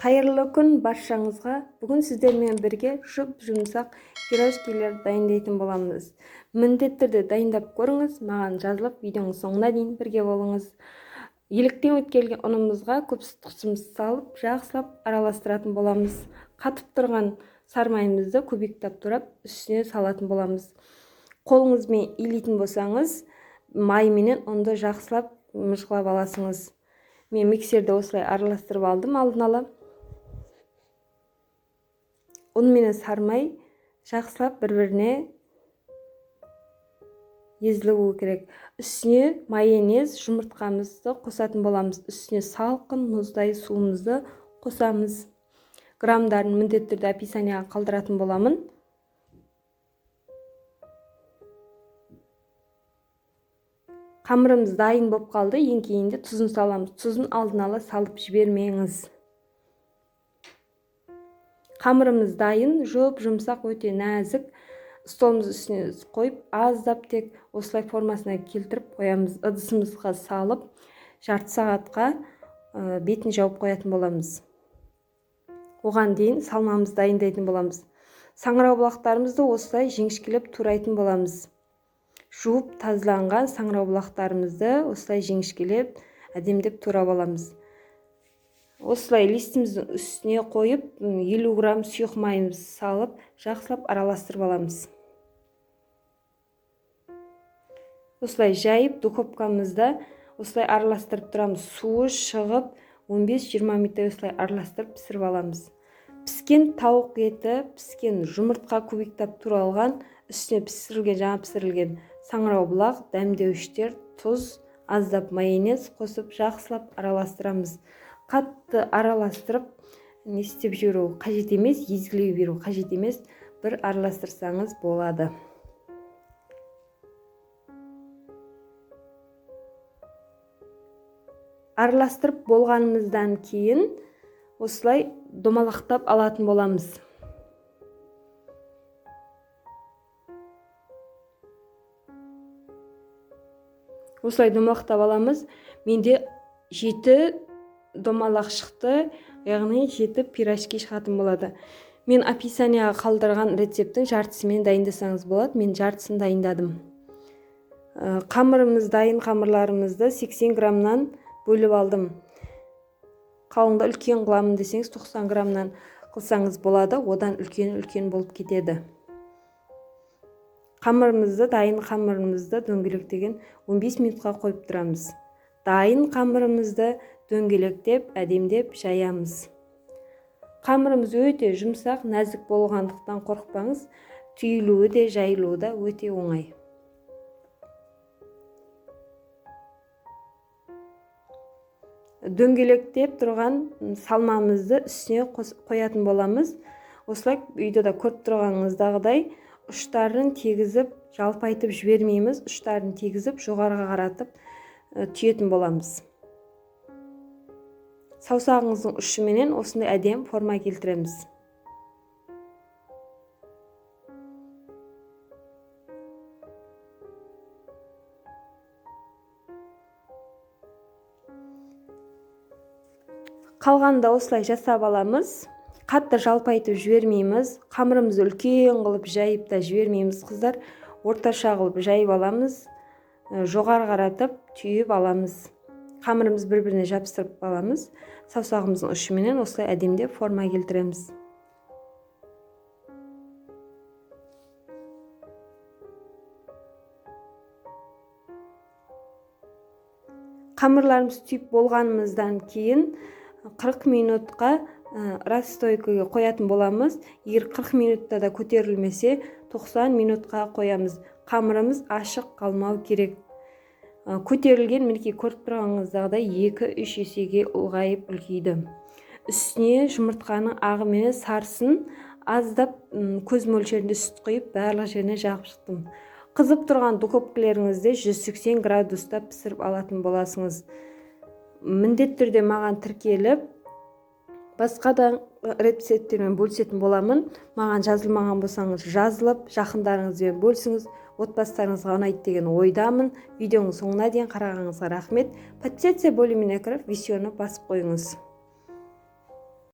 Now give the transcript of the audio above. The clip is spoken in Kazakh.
Қайырлы күн баршаңызға. Бүгін сіздермен бірге жұп-жұмсақ пирожкилер дайындайтын боламыз. Міндетті түрде дайындап көріңіз, маған жазылып, видеоның соңына дейін бірге болыңыз. Еліктен өткерілген ұнымызға көп сүт тұзымызды салып, жақсылап араластыратын боламыз. Қатып тұрған сармайымызды кубиктап турап, үстіне салатын боламыз. Қолыңызбен илейтін болсаңыз, май менен ұнды жақсылап мыжғылап аласыңыз. Мен миксерде осылай араластырып алдым алдын ала. Ұн менен сармай жақсылап бір-біріне езілуі керек. Үстіне майонез, жұмыртқамызды қосатын боламыз. Үстіне салқын мұздай суымызды қосамыз. Грамдарын міндетті түрде описанияға қалдыратын боламын. Қамырымыз дайын болып қалды. Ең кейінде тұзын саламыз. Тұзын алдын ала салып жібермеңіз. Қамырымыз дайын, жұп-жұмсақ, өте нәзік. Столымыз үстіне қойып, аздап тек осылай формасына келтіріп қоямыз. Ыдысымызға салып, жарты сағатқа бетін жауып қоятын боламыз. Оған дейін салмамызды дайындайтын боламыз. Саңырауқұлақтарымызды осылай жіңішкелеп турайтын боламыз. Жуып тазаланған саңырауқұлақтарымызды осылай жіңішкелеп, әдемдеп турап аламыз. Осылай листіміздің үстіне қойып, 50 грамм сұйық майымызды салып, жақсылап араластырып аламыз. Осылай жайып, духовкамызда осылай араластырып тұрамыз. Суы шығып, 15-20 минуттай осылай араластырып пісіріп аламыз. Піскен тауық еті, піскен жұмыртқа кубиктап туралған, үстіне пісірілген, жаңа пісірілген саңырауқұлақ, дәмдеуіштер, тұз, аздап майонез қосып жақсылап араластырамыз. Қатты араластырып не істеп жіберу қажет емес, езгілей беру қажет емес, бір араластырсаңыз болады. Араластырып болғанымыздан кейін осылай домалақтап алатын боламыз. Осылай домалақтап аламыз. Менде 7 домалақ шықты, яғни 7 пирожки шығатын болады. Мен описанияға қалдырған рецепттің жартысымен дайындасаңыз болады. Мен жартысын дайындадым. Қамырымыз дайын, қамырларымызды 80 граммнан бөліп алдым. Қалыңды үлкен қыламын десеңіз 90 граммнан қылсаңыз болады, одан үлкен-үлкен болып кетеді. Қамырымызды, дайын қамырымызды дөңгелектеген 15 минутқа қойып тұрамыз. Дайын қамырымызды дөңгелектеп, әдемдеп жаямыз. Қамырымыз өте жұмсақ, нәзік болғандықтан қорықпаңыз, түйілуі де, жайылуы да өте оңай. Дөңгелектеп тұрған салмамызды үстіне қоятын боламыз. Осылай үйде де көріп тұрғаныңыздағыдай ұштарын тегізіп, жалпайтып жібермейміз, ұштарын тегізіп, жоғарыға қаратып түйетін боламыз. Саусағыңыздың ұшыменен осындай әдем форма келтіреміз. Қалғанды осылай жасап аламыз. Қатты жалпайтып жібермейміз. Қамырымызды үлкен қылып жайып та жібермейміз, қыздар. Орташа қылып жайып аламыз. Жоғары қаратып түйіп аламыз. Қамырымыз бір-біріне жабыстырып аламыз. Саусағымыздың ұшыменен осылай әдемдеп форма келтіреміз. Қамырларымыз түйіп болғанымыздан кейін 40 минутқа расстойкаға қоятын боламыз. Егер 40 минутта да көтерілмесе, 90 минутқа қоямыз. Қамырымыз ашық қалмау керек. Көтерілген, мінекей көріп тұрғаныңыздағыдай 2-3 есеге ұлғайып үлкейді. Үстіне жұмыртқаның ағы менен сарысын аздап көз мөлшерінде сүт құйып, барлық жеріне жағып шықтым. Қызып тұрған духовкалеріңізде 180 градуста пісіріп алатын боласыңыз. Міндетті түрде маған тіркеліп, басқа да рецепттермен бөлісетін боламын. Маған жазылмаған болсаңыз жазылып, жақындарыңызбен бөлісіңіз, отбасыларыңызға ұнайды деген ойдамын. Видеоның соңына дейін қарағаныңызға рахмет. Подписаться бөліміне кіріп, видеоны басып қойыңыз.